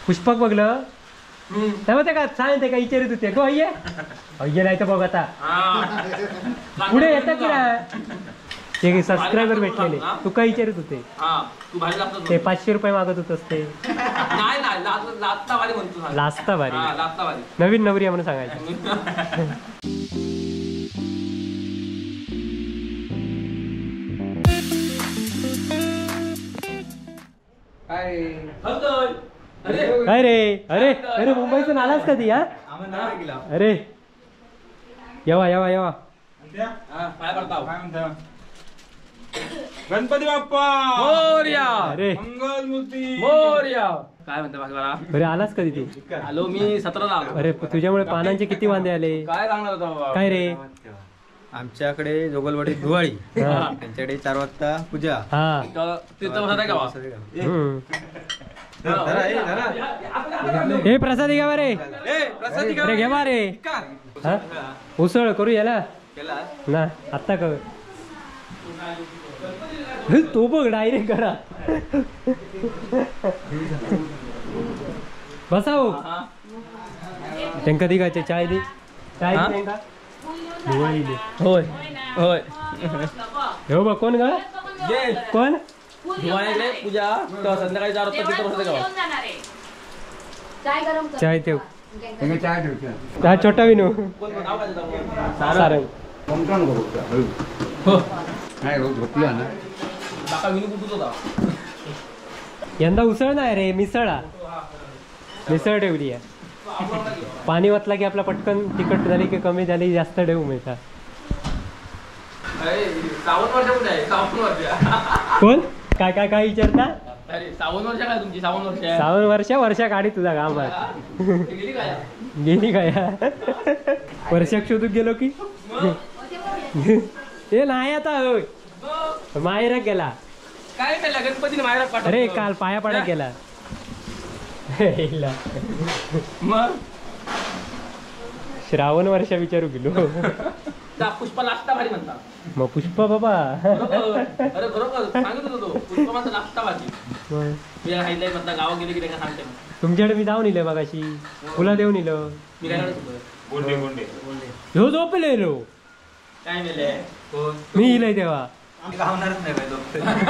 पुष्पक बघलं तेव्हा ते का सांग ते का विचारित होते गो अय्ये अय्ये नाही तर बघ आता पुढे येतं की ना ते सबस्क्रायबर भेटलेले तुका विचारित होते ते 500 रुपये मागत होत असते. लाजता भारी नवीन नवरी म्हणून सांगायचं. अरे अरे अरे मुंबईतून आलास कधी? हा अरे येवा येवा येवा. गणपती बाप्पा मोरया. अरे मंगल मूर्ती मोरया. काय म्हणता बाकी? अरे आलास कधी तू? आलो मी 17 ला आलो. अरे तुझ्यामुळे पानांचे किती वांदे आले. काय सांगणार होता बाबा? काय रे आमच्याकडे जोगलवाडी दिवाळी, त्यांच्याकडे 4 वाजता पूजा. हे प्रसादी घ्या रे, अरे घ्या रे. उसळ करू याला ना आत्ता कर तो बघ डायरेक्ट करा बसाव. त्यांका दी काय चाय दी, चाय दी. होय होय हो बघ कोण ग कोण पूजा संध्याकाळी 4 वाजता चाय ठेव. हा छोटा विनू सारंग यंदा उसळ नाही रे, मिसळ मिसळ ठेवली आहे. पाणी वाचला की आपला पटकन तिखट झाली की कमी झाली जास्त ठेवू मिळतात. कोण काय काय काय विचारता? सावन वर्ष काय तुमची? सावन वर्ष सावन वर्ष वर्षा काढी तुझा काम गेली काय वर्षाक शोधूक गेलो की ते नाही आता माहेराक गेला. काय केलं गणपतीने माहेराक पाठवलं? अरे काल पाया पाडा गेला. मग श्रावण वर्ष विचारू गेलो. पुष्पा लाजता भारी म्हणता. मग पुष्पा बाबा अरे बरोबर सांगत होतो तो पुष्पा म्हणता लाजता भारी. मी हायलाइट म्हणता गावात गेले की त्यांना सांगते. तुमच्याकडे मी जाऊन इलो मगाशी, फुला देऊन इलो. मी काय गोंडे गोंडे ह्यो झोपलेलो. काय मेले मी इलय तेव्हा गावणारच नाही बाई.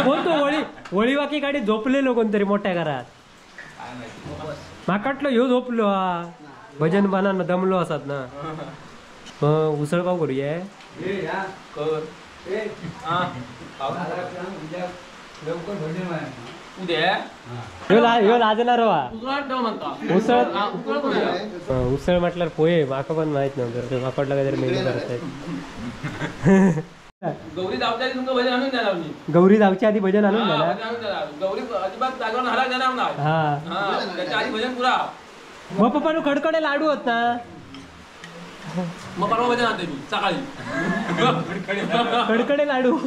कोण तो वळी वळीवाकी गाडी झोपलेलो कोणतरी मोठ्या घरात. माकाटलो ह्यो झोपलो हा भजन बाना दमलो असत ना. मग उसळ पाव करूया. ह्यो लाजणार वा उसळ. उसळ म्हटल्यावर पोहे माका पण माहित नव्हतं. माकडला काहीतरी मेनू करतायत. गौरी जावच्या आधी तुमचं भजन आणून देणार मी. गौरी जावच्या आधी भजन आणून देणार. गौरी अजिबात जागरण हला देणार नाही. हा त्याच्या आधी भजन पुरा. मग पप्पा खडखडे लाडू होत ना. मग परवा भजन आणते मी सकाळी खडखडे लाडू.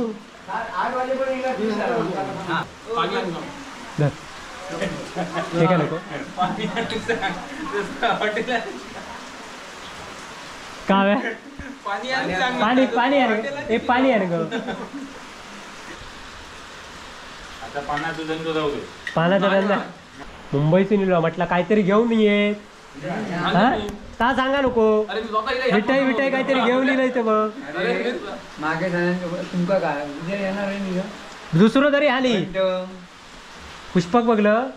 ठीक आहे नको काय पाणी पाणी आहे ए पाणी आहे ग. आता पाण्याचा धंदा जाऊ दे. पाण्याचा धंदा मुंबईतून इलो म्हटलं काहीतरी घेऊन ये. हा का सांगा नको मिठाई मिठाई काहीतरी घेऊन येईल इथं. मग मागे तुमका काय उद्या येणार आहे दुसरं तरी आली. पुष्पक बघलं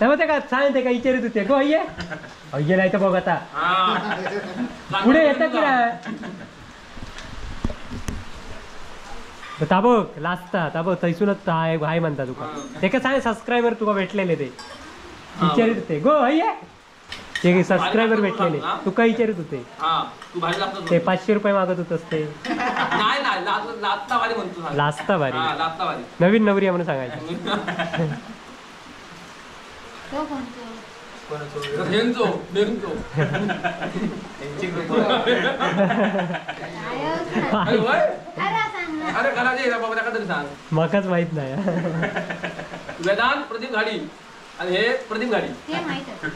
तेव्हा ते का सांग ते का विचारित होते गो अय्ये अय्ये नाही तर बघ आता पुढे येतं की नाही. ताबक लाजता ताबक थंयसूनच हाय हाय म्हणता तुका. ते का सांग सबस्क्रायबर तुका भेटलेले ते विचारित होते गो अय्ये ते सबस्क्रायबर भेटलेले तुका विचारित होते ते 500 रुपये मागत होत असते. लाजता भारी नवीन नवरी म्हणून सांगायचं. मकाच माहित नाही. वेदांत प्रदीप घाडी आणि हे प्रदीप घाडी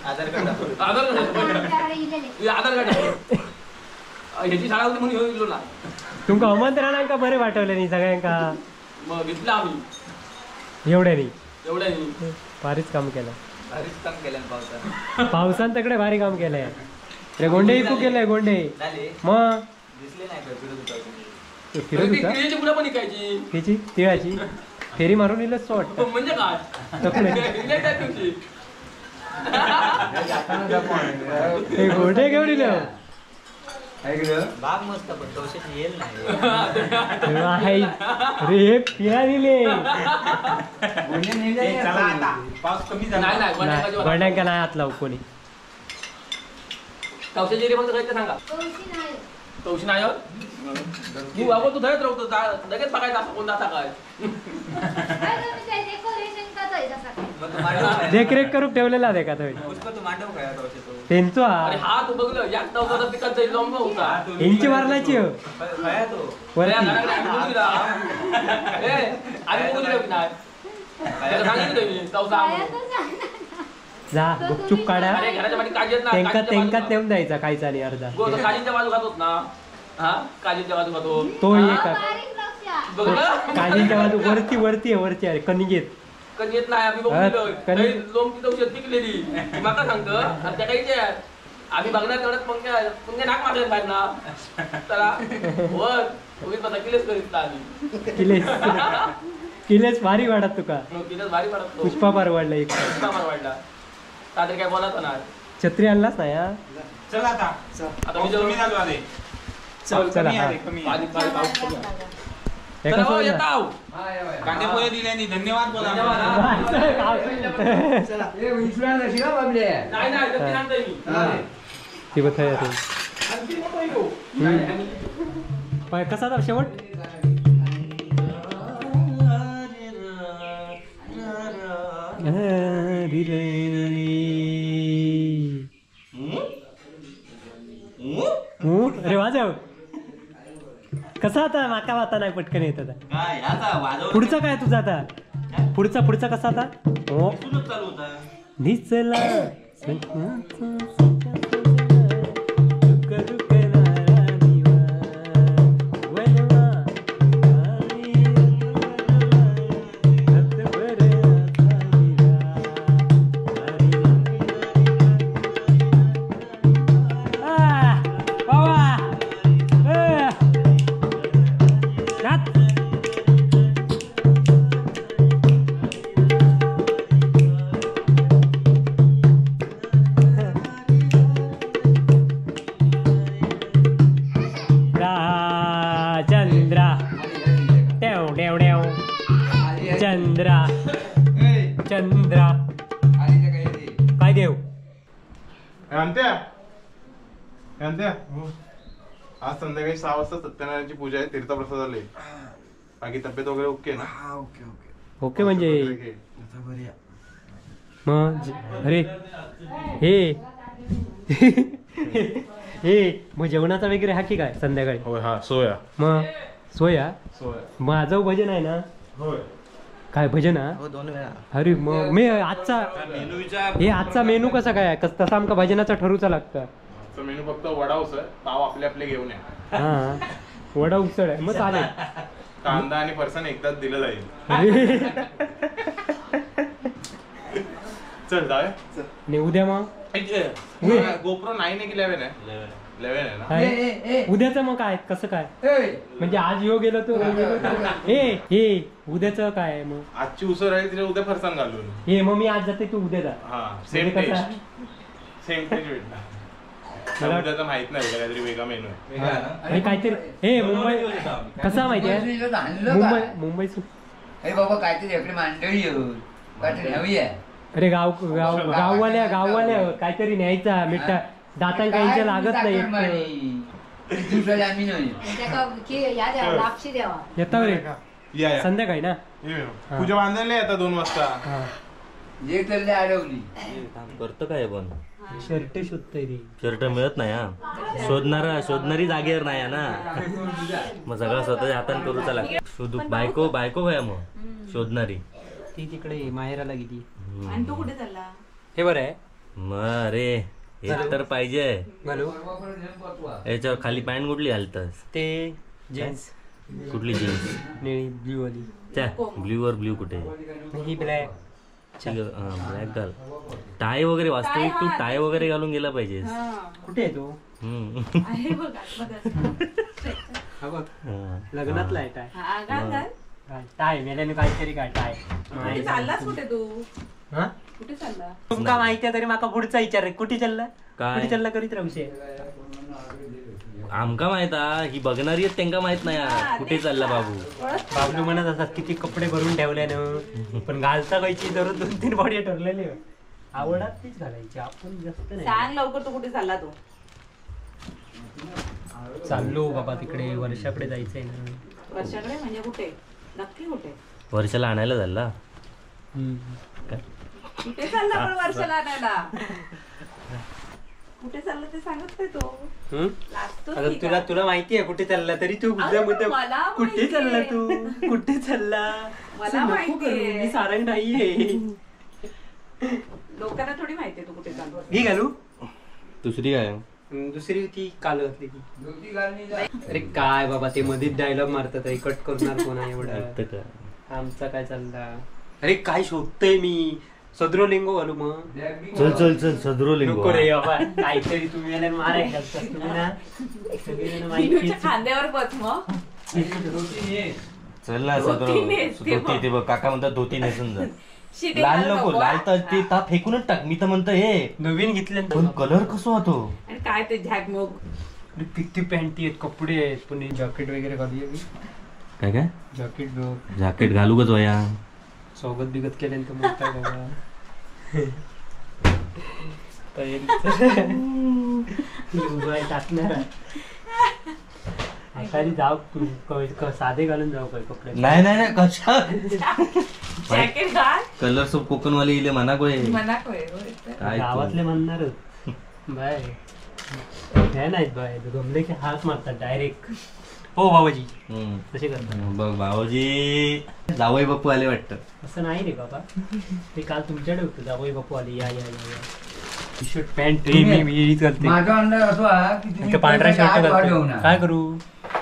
आधार कार्ड आधार आधार कार्ड ह्याची शाळा होती म्हणून ह्यो इलो ना. तुमका आमंत्रणांका बरे पाठवले नी सगळ्यांका. मग घेतला आम्ही एवढ्यानी एवढ्यानी फारच काम केलं. भारीच काम केलं पावसान. पावसान तकडे भारी काम केलंय रे. गोंडे इकू केलंय गोंडे. मग दिसले नाही काय फिरत होता. फिरत होता. तिळाची फुलं पण विकायची. तिची तिळाची फेरी मारून इलच तो वाटतं. म्हणजे काय गोंडे घेऊन इलो. बाग मस्त पण तवशाची येईल नाही. अरे पिळा दिले. पाऊस कमी झाला. गोंड्यांका नाही हात लावू कोणी. तवशाची मग सांगा. तवशी नाही तू बाबा तू धरत राहतो लगेच बघायचं असं कोण जाता काय. देखरेख करून ठेवलेला देखा त्यांचो हा तू बघलं या होता यांची वारलाची जा गुपचूप काढा. त्यांका त्यांकाच नेऊन द्यायचा काहीच आणि अर्धा काजीच्या बाजू खातोच ना. हा काजीच्या बाजू खातो तो एक काजीच्या बाजू वरती वरती आहे वरती आहे कणिक कधी येत नाही. आम्ही बघून लोमची औषध पिकलेली माका सांगतो आणि त्या काहीच आम्ही बघणार तेवढ्यात पंख्या पंख्या नाक मारले बाहेर ना. चला वर उगीच माझा किलेस करीत आम्ही. किलेस किलेस भारी वाढत तुका. किलेस भारी वाढत. पुष्पा पार वाढला एक. पुष्पा पार वाढला. तात्री काय बोलायचं ना. छत्री आणलाच नाही. चला आता आता कमी झालो आले. चला कांदे पोहे दिल्यानी धन्यवाद बोला. कसा शेवट अरे वाजव कसा आता माका वाता नाही पटकन येत आता. पुढचा काय तुझा आता पुढचा पुढचा कसा आता निचला चंद्रा चंद्रा काय देव. आज संध्याकाळी 6 वाजता सत्यनारायणाची पूजा आहे. तीर्थप्रसाद आले. बाकी तब्येत वगैरे ओके ना? ओके ओके ओके म्हणजे मग अरे हे हे मग जेवणाचा वगैरे हा की काय संध्याकाळी? होय हा सोया. मग सोया माझं भजन आहे ना? होय. काय भजन हा? 2 वेळा. अरे मग मी आजचा हे आजचा मेनू कसा काय तसा आमका भजनाचा ठरूचा लागता. मेनू फक्त वडा उसळ पाव आपले आपले घेऊन या. हा वडा उसळ आहे मग चालेल. कांदा आणि फरसाण एकदाच दिलं जाईल. चल जाऊया. नाही उद्या मग गोप्रो 9 आहे की 11 आहे? 11 आहे ना. उद्याचं मग काय कसं काय म्हणजे आज यो गेलो तो ए हे उद्याचं काय आहे मग? आजची उसळ आहे तिथे उद्या फरसाण घालून. हे मग मी आज जाते तू उद्या जा. हा सेम टेस्ट सेम टेस्ट भेटणार. मला उद्याचं माहित नाही काहीतरी वेगळा मेनू आहे काहीतरी. हे मुंबई कसा माहिती आहे मुंबई मुंबई बाबा काहीतरी इकडे मांडळी काहीतरी हवी आहे. अरे गाव गाव गाववाल्या गाववाल्या काहीतरी न्यायचा मिठा दातांका काहींच्या लागत नाही. येता रे संध्याकाळी ना पूजा बांधायला येता 2 वाजता. अडवली करतो काय पण शर्ट शोधतोय रे. शर्ट मिळत नाही. हा शोधणारा शोधणारी जागेवर नाही ना. मग सगळं स्वतःच्या हाताने करूचा लागतं. शोधू बायको बायको भया मग शोधणारी ती तिकडे माहेराला गेली. आणि तू कुठे चालला? हे बरं आहे मग. अरे हे तर पाहिजे. याच्यावर खाली पॅन्ट कुठली घालतस? ते जीन्स. कुठली जीन्स? निळी ब्ल्यू वाली. त्या ब्ल्यू वर ब्ल्यू कुठे? ही ब्लॅक. ब्लॅक घाल. टाय वगैरे, वास्तविक तू टाय वगैरे घालून गेला पाहिजे. कुठे आहे तो? लग्नातला आहे टाय. टाय मेल्याने काहीतरी काय टाय. चाललास कुठे तू? कुठे चालला? तुमका माहिती आहे तरी माका पुढचा विचार आहे. कुठे चालला कुठे चालला करीत राहूशे. आमका माहित ही बघणारी आहेत त्यांका माहित नाही कुठे चालला बाबू. बाबलू म्हणत असतात किती कपडे भरून ठेवले ना, पण घालता कायची दररोज 2-3 बॉडी ठरलेली आवडत तीच घालायची आपण जास्त नाही. सांग लवकर तू कुठे चालला? तू चाललो बाबा तिकडे वर्षाकडे जायचंय ना. वर्षाकडे म्हणजे कुठे नक्की? कुठे वर्षाला आणायला चालला? कुठे चालला पण वर्षाला आणायला? कुठे चाललं ते सांगत नाही तो. आता तुला तुला माहिती आहे कुठे चालला तरी तू कुठे चालला तू कुठे चालला मला माहिती. मी सारंग नाहीये. लोकांना थोडी माहिती तू कुठे चाललो. ही घालू दुसरी काय? दुसरी होती काल घातली ती. अरे काय बाबा ते मध्येच डायलॉग मारतात, कट करणार कोणा एवढा आमचा काय चालला. अरे काय शोधतोय मी. सदरो लिंगो घालू मग. चल चल चल सदरो लिंगो नको रे बाबा, काहीतरी तुम्ही मारायला तुम्ही ना सगळी खांद्यावर बस मग. चल ना सदरो धोती ते बघ काका म्हणतात धोती नेसून जा. लाल नको, लाल तर ते ता फेकूनच टाक. मी तर म्हणतो हे नवीन घेतले पण कलर कसो होतो आणि काय ते झॅकमोग. किती पॅन्टी आहेत कपडे आहेत पण जॅकेट वगैरे घालूया. काय काय जॅकेट जॅकेट घालू गच वया सोबत बिगत केल्यानंतर मोठा बाबा. टाकणार आखारी जाऊ साधे घालून जाऊ काय कपडे? नाही नाही नाही कशा जॅकेट घाल. कलर सब कोकणवाले इले मना कोय मना गावातले म्हणणारच बाय. हे नाहीत बाय गमले की हात मारतात डायरेक्ट. हो बाबाजी तसे करतात बघ. बाबाजी जावई बापू आले वाटतं. असं नाही रे बाबा, ते काल तुमच्याकडे होतं. जावई बापू आले या या या. टी शर्ट पॅन्ट मी घालते. माझा अंदाज असो की पांढरा शर्ट घालतो. काय करू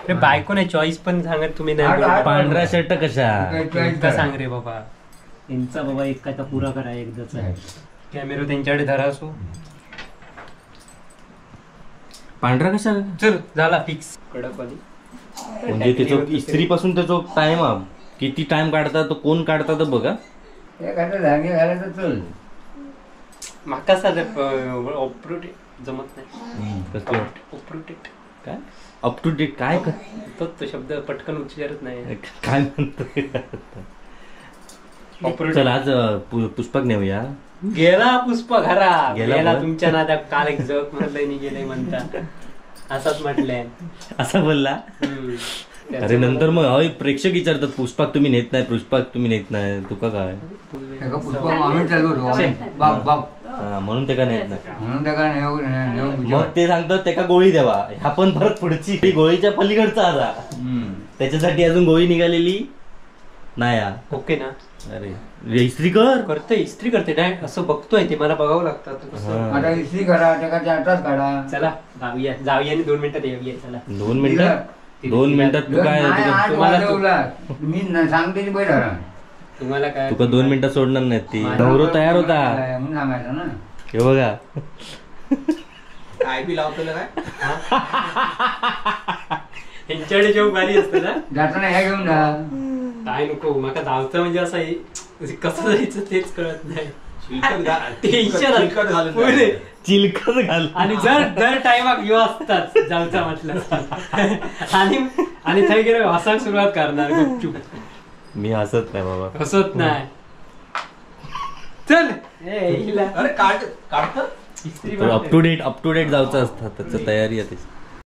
रे बायको नाही चॉईस पण सांगत तुम्ही नाही. पांढरा शर्ट कशा सांग रे बाबा. त्यांचा बाबा एक काय पुरा करा एकदाच. कॅमेरा त्यांच्याकडे धरा असो. पांढरा कशा चल झाला फिक्स. कडकवाली म्हणजे त्याचो इस्त्री पासून त्याचो टाइम किती टाइम काढता तो कोण काढता तर बघा. चल माका साधं ऑपरेट जमत नाही. ऑपरेट काय अप टू डेट काय तोच तो शब्द पटकन उच्चारत नाही. काय म्हणतो. चल आज पुष्पक नेऊया. गेला पुष्प घरा गेला तुमच्या नादा. काल एक जग म्हटलंय गेलंय म्हणता असाच म्हटलंय असा बोलला. अरे नंतर मग हय प्रेक्षक विचारतात पुष्पाक तुम्ही नेत नाही, पुष्पाक तुम्ही नेत नाही. तुका काय म्हणून ते का नेत नाही मग ते सांगतात त्याका गोळी द्यावा. ह्या पण परत पुढची गोळीच्या पलीकडचा आता त्याच्यासाठी अजून गोळी निघालेली नाही. ओके ना. अरे इस्त्री कर करते इस्त्री करते नाही असं बघतोय ते मला बघावं लागतं. आता इस्त्री करा काढा. चला जाऊया जाऊया आणि 2 मिनिटात येऊया. चला 2 मिनिटात 2 मिनिटात तू काय तुम्हाला मी सांगते तुम्हाला काय तुका 2 मिनिटात सोडणार नाही ती. नवरो तयार होता म्हणून सांगायचं ना. हे बघा काय बी लावतो काय यांच्याकडे जेव्हा भारी असतं ना जाताना ह्या घेऊन जा. काय नको माका जायचं म्हणजे असं कसं जायचं तेच कळत नाही. टेन्शन चिलखत घाल. आणि जर दर टायमाक यो असतात जाऊचा म्हटलं आणि आणि थंय गेलो हसाक सुरुवात करणार गुपचूप. मी हसत नाही बाबा. हसत नाही. चल अरे काढ काढत up to date up to date जायचं असतं त्याचं तयारी आहे त्याची.